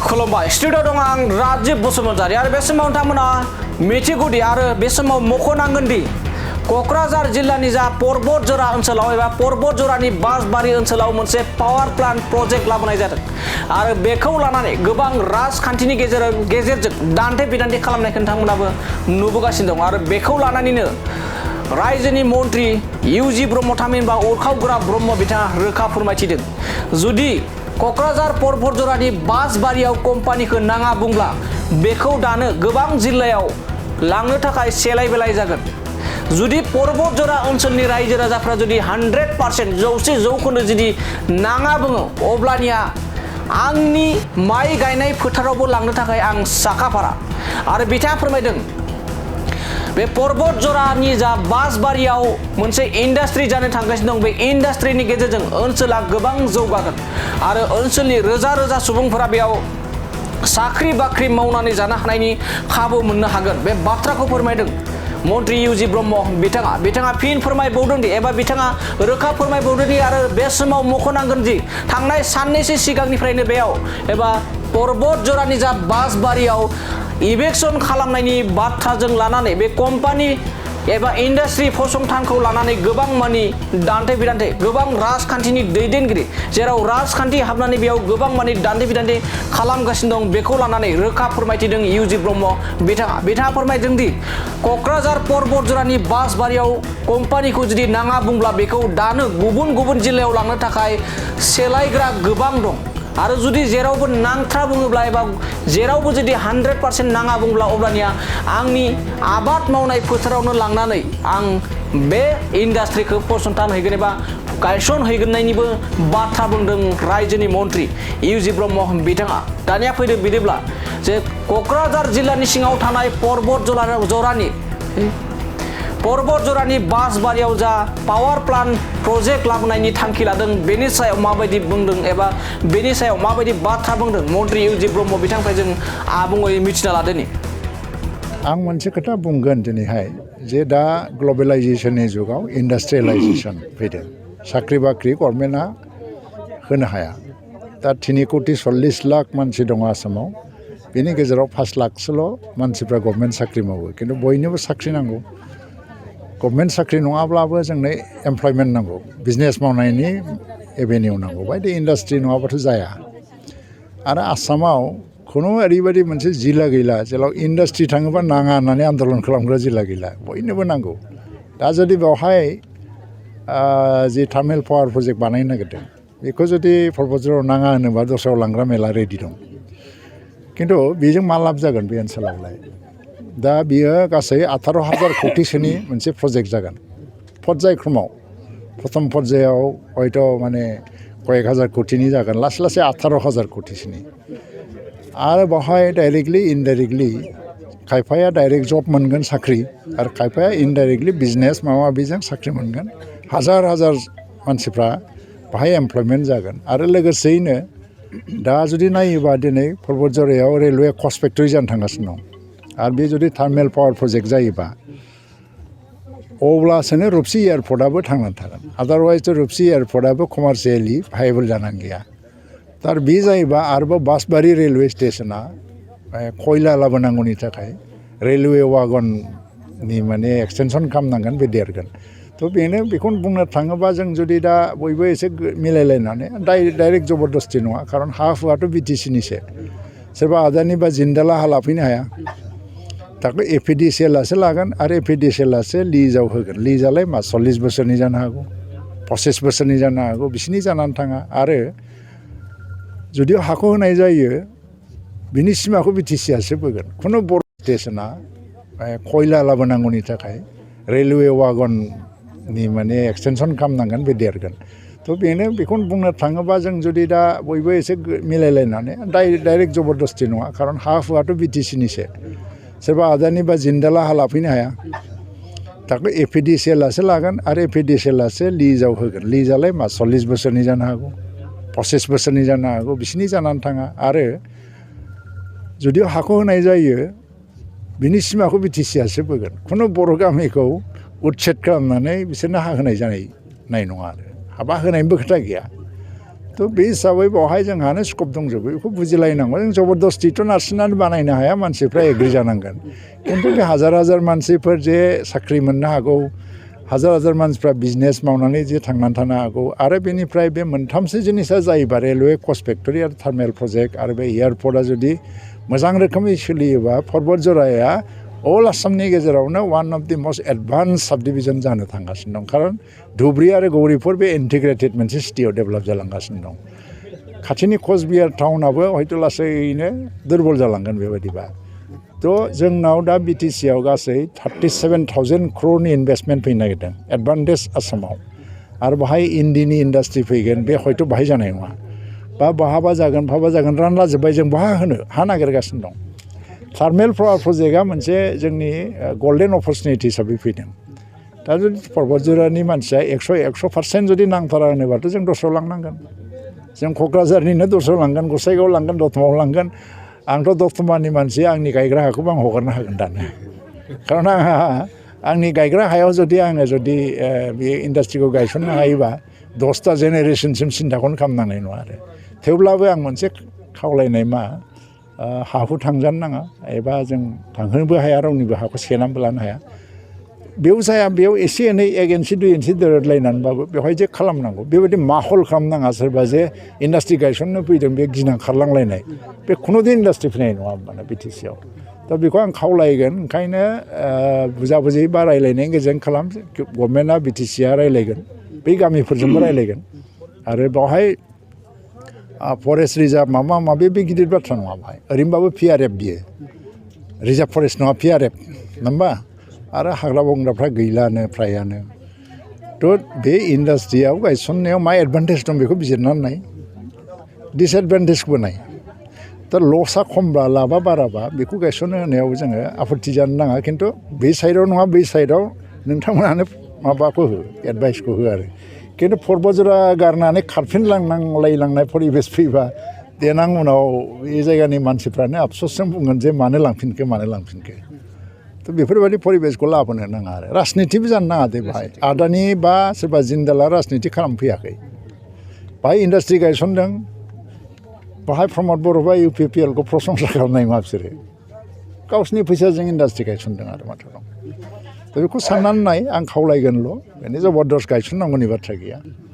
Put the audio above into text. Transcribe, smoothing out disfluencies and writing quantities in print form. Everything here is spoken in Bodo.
खुलुमबाय स्टुडिअ दं आं राजीब बसुमतारी आरो बे समाव नोंथांमोना मिथिगौदि आरो बे समाव मख'नांगोन दि क'क्राझार जिल्लानि जा पर्बतझरा ओनसोलाव एबा पर्बतझरानि बासबारि ओनसोलाव मोनसे पावार प्लान्ट प्रजेक्ट लाबोनाय जादों आरो बेखौ लानानै गोबां राजखान्थिनि गेजेरजों दान्थे बिदान्थे खालामनायखौ नोंथांमोनाबो नुबोगासिनो दं आरो बेखौ लानानैनो रायजोनि मन्त्रि इउ.ज ब्रह्म थामहिनबा उरखावगोरा ब्रह्म बिथाङा रोखा फोरमायथिदों जुदि क'क्राझार पर्बतझरानि बासबारियाव कम्पानिखौ नाङा बुंब्ला बेखौ दानो गोबां जिल्लायाव लांनो थाखाय सेलाय बेलाय जागोन जुदि पर्बतझरा ओनसोलनि रायजो राजाफ्रा जुदि 100% जौखोन्दो जुदि नाङा बुङो अब्लानिया आंनि माइ गायनाय फोथारावबो लांनो थाखाय आं साखाफारा आरो बिथाङा फोरमायदों बे पर्बतझरानि जा बासबारियाव मोनसे इन्डास्ट्रि जानो थांगासिनो दं बे इन्डास्ट्रिनि गेजेरजों ओनसोला गोबां जौगागोन आरो ओनसोलनि रोजा रोजा सुबुंफोरा बेयाव साख्रि बाख्रि मावनानै जानो हानायनि खाबु मोननो हागोन बे बाथ्राखौ फोरमायदों मन्त्रि इउ.ज ब्रह्म बिथाङा फिन फोरमायबावदों दि एबा बिथाङा रोखा फोरमायबावदों दि आरो बे समाव मख'नांगोन दि थांनाय साननैसो सिगांनिफ्रायनो बेयाव एबा पर्बतझरानि जा बासबारियाव इभेक्सन खालामनायनि बाथ्राजों लानानै बे कम्पानि एबा इन्डास्ट्रि फसंथानखौ लानानै गोबां मानि दान्थे बिदान्थे गोबां राजखान्थिनि दैदेनगिरि जेराव राजखान्थि हाबनानै बेयाव गोबां मानि दान्थे बिदान्थे खालामगासिनो दं बेखौ लानानै रोखा फोरमायथिदों इउ.ज ब्रह्म बिथाङा फोरमायदों दि क'क्राझार पर्बतझरानि बासबारियाव कम्पानिखौ जुदि नाङा बुंब्ला बेखौ दानो गुबुन जिल्लायाव लांनो थाखाय सेलायग्रा गोबां दं आरो जुदि जेरावबो नांथ्रा बुङोब्ला एबा जेरावबो जुदि 100% नाङा बुंब्ला अब्लानिया आंनि आबाद मावनाय फोथारावनो लांनानै आं बे इन्डास्ट्रिखौ फसंथान हैगोन एबा गायसनहैगोननिबो बाथ्रा बुंदों रायजोनि मन्त्रि इउ.ज ब्रह्म बिथाङा दानिया फैदो बिदिब्ला जे क'क्राझार जिल्लानि सिङाव थानाय पर्बतझरानि बासबारियाव जा पावार प्लान्ट प्रजेक्ट लाबोनायनि थांखि लादों बेनि सायाव माबायदि बुंदों एबा बेनि सायाव माबायदि बाथ्रा बुंदों मन्त्रि इउ.ज ब्रह्म बिथांनिफ्राय जों आबुङै मिथिना लादोनि आं मोनसे खोथा बुंगोन दिनैहाय जे दा ग्लबेलाइजेसननि जुगाव इन्डास्ट्रियेलाइजेसन फैदों साख्रि बाख्रि गभर्नमेन्टआ होनो हाया दा 3.40 लाख मानसि दङ आसामाव बेनि गेजेराव 5 लाखसोल' मानसिफ्रा गभर्नमेन्ट साख्रि मावो खिन्थु बयनोबो साख्रि नांगौ गभर्नमेन्ट साख्रि नङाब्लाबो जोंनो एमप्लयमेन्ट नांगौ बिजनेस मावनायनि एभेनिउ नांगौ बायदि इन्डास्ट्रि नङाबाथ' जाया आरो आसामाव खुनु ओरैबायदि मोनसे जिल्ला गैला जेराव इन्डास्ट्रि थाङोबा नाङा होननानै आन्दलन खालामग्रा जिल्ला गैला बयनोबो नांगौ दा जुदि बेवहाय जि थार्मेल पावार प्रजेक्ट बानायनो नागिरदों बेखौ जुदि पर्बतझराव नाङा होनोबा दस्रायाव लांग्रा मेला रेडि दं खिन्थु बेजों मा लाब जागोन बे ओनसोलावलाय दा बियो गासै 18,000 कौटिसोनि मोनसे प्रजेक्ट जागोन पर्यायक्रमाव प्रथम पर्यायाव हयथ' माने कयेक हाजार कौटिनि जागोन लासै लासै 18,000 कौटिसोनि आरो बेवहाय डाइरेक्टलि इनडाइरेक्टलि खायफाया डाइरेक्ट जब मोनगोन साख्रि आरो खायफाया इनडाइरेक्टलि बिजनेस माबा माबिजों साख्रि मोनगोन हाजार मानसिफ्रा बाहाय एमप्लयमेन्ट जागोन आरो लोगोसेयैनो दा जुदि नायोबा दिनै पर्बतझरायाव रेलवे कच फेक्टरि जानो थांगासिनो दं आरो बे जुदि थार्मेल पावार प्रजेक्ट जायोबा अब्लासोनो रुपसि एयारपर्टआबो थांनानै थागोन आदारवाइज रुपसि एयारपर्टआबो कमार्सियेलि भाइबल जानानै गैया दा बे जायोबा आरोबाव बासबारि रेलवे स्टेशना खयला लाबोनांगौनि थाखाय रेलवे वागननि माने एक्सटेनसन खालामनांगोन बे देरगोन थ' बेखौनो बुंनो थाङोबा जों जुदि दा बयबो एसे मिलायलायनानै डाइरेक्ट जबरदस्ति नङा खारन हा हुआथ' बिटिसिनिसो सोरबा आदानि बा जिन्दाला हा लाफैनो हाया दाखौ एपिडिसिएलासो लागोन आरो एपिडिसिएलासो लिजाव होगोन लिजालाय मा 40 बोसोरनि जानो हागौ 25 बोसोरनि जानो हागौ बिसिनि जानानै थाङा आरो जुदि हाखौ होनाय जायो बिनि सिमाखौ बिटिसिआसो बोगोन खुनु बर स्टेशना खयला लाबोनांगौनि थाखाय रेलवे वागननि माने एक्सटेनसन खालामनांगोन बे देरगोन थ' बेखौनो बुंनो थाङोबा जों जुदि दा बयबो एसे मिलायलायनानै डाइरेक्ट जबरदस्ति नङा खारन हा हुआथ' बिटिसिनिसो सोरबा आदानि बा जिन्दाला हा लाफैनो हाया दाखौ एपिडिसिएलासो लागोन आरो एपिडिसिएलासो लिजाव होगोन लिजालाय मा 40 बोसोरनि जानो हागौ 25 बोसोरनि जानो हागौ बिसिनि जानानै थाङा आरो जुदि हाखौ होनाय जायो बिनि सिमाखौ बिटिसिआसो बोगोन खुनु बर' गामिखौ उच्छेद खालामनानै बिसोरनो हा होनाय जानाय नङा आरो हाबा होनायनिबो खोथा गैया तो बे हिसाबै बेवहाय जोंहानो स्कप दंजोबो बेखौ बुजिलायनांगौ जों जबरदस्तिथ' नारसिननानै बानायनो हाया मानसिफ्रा एग्रि जानांगोन खिन्थु बे हाजार हाजार मानसिफोर जे साख्रि मोननो हागौ हाजार हाजार मानसिफ्रा बिजनेस मावनानै जे थांनानै थानो हागौ आरो बेनिफ्राय बे मोनथामसो जिनिसा जायोबा रेलवे कच फेक्टरि आरो थार्मेल प्रजेक्ट आरो बे एयारपर्टआ जुदि मोजां रोखोमै सोलियोबा पर्बतजराया अल आसामनि गेजेरावनो one of the must advance साब डिभिजन जानो थांगासिनो दं खारन धुब्रि आरो गौरिपुर बे इन्टिग्रेटेड मोनसे सिटियाव डेभेलप जालांगासिनो दं खाथिनि कचबिहार टाउनाबो हयथ' लासैनो दुरबल जालांगोन बेबायदिबा थ' जोंनाव दा BTC आव गासै 37,000 crore इनभेस्टमेन्ट फैनो नागिरदों एडभान्टेज आसामाव आरो बाहाय इन्दिनि इन्डास्ट्रि फैगोन बे हयथ' बाहाय जानाय नङा बा बहाबा जागोन रानला जोब्बाय जों बहा होनो हा नागिरगासिनो दं थार्मेल पावार प्रजेक्टआ मोनसे जोंनि गल्डेन अपरचुनिटि हिसाबै फैदों दा जुदि पर्बतजरानि मानसिया 100% जुदि नांथारा होनोबाथ' जों दस्रायाव लांनांगोन जों क'क्राझारनिनो दस्रायाव लांगोन गसाइगावआव लांगोन दतमायाव लांगोन आंथ' दतमानि मानसि आंनि गायग्रा हाखौबो आं हगारनो हागोन दानो खारन आंहा आंनि गायग्रा हायाव जुदि आङो जुदि बे इन्डास्ट्रिखौ गायसननो हायोबा 10टा जेनेरेसनसिम सिन्थाखौनो खालामनांनाय नङा आरो थेवब्लाबो आं मोनसे खावलायनाय मा हाखौ थांजानो नाङा एबा जों थांहोनोबो हाया रावनिबो हाखौ सेनानैबो लानो हाया बेयाव जाया बेयाव एसे एनै 1 इन्सि 2 इन्सि दोरोदलायनानैबाबो बेवहाय जे खालामनांगौ बेबायदि माहल खालामनाङा सोरबा जे इन्डास्ट्रि गायसननो फैदों बे गिनां खारलांलायनाय बे खुनुदिन इन्डास्ट्रि फैनाय नङा होमबाना BTC आव दा बेखौ आं खावलायगोन ओंखायनो बुजा बुजि बा रायलायनायनि गेजेरजों खालाम गभर्नमेन्टआ BTCआ रायलायगोन बै गामिफोरजोंबो रायलायगोन आरो बेवहाय फरेस्ट रिजार्भ माबा माबि बे गिदिर बाथ्रा नङा बाहाय ओरैनोबाबो PRF बियो रिजार्भ फरेस्ट नङा PRF नङा होमबा आरो हाग्रा बंग्राफ्रा गैलानो फ्रायानो थ' बे इन्डास्ट्रियाव गायसननायाव मा एडभान्टेज दं बेखौ बिजिरनानै नाय डिसएडभान्टेजबो नाय दा लसआ खमबा लाबा बाराबा बेखौ गायसननो होनायाव जोङो आपत्ति जानो नाङा खिन्थु बे साइडआव नङा बै साइडआव नोंथांमोनानो माबाखौ हो एडभाइसखौ हो आरो खिन्थु पर्बतजरा गारनानै खारफिनलांनांलायलांनाय परिबेस फैबा देनां उनाव बे जायगानि मानसिफ्रानो आफस'सजों बुंगोन जे मानो लांफिनखो थ' बेफोरबायदि परिबेसखौ लाबोनो नाङा आरो राजनितिबो जानो नाङा दे बाहाय आदानि बा सोरबा जिन्दाला राजनिति खालामफैयाखै बाहाय इन्डास्ट्रि गायसनदों बाहाय प्रमद बर' बा UPPL खौ प्रशंसा खालामनाय नङा बिसोरो गावसिनि फैसाजों इन्डास्ट्रि गायसनदों आरो माथ्र' दं दा बेखौ साननानै नाय आं खावलायगोनल' बेनो जबरदस्त गायसननांगौनि बाथ्रा गैया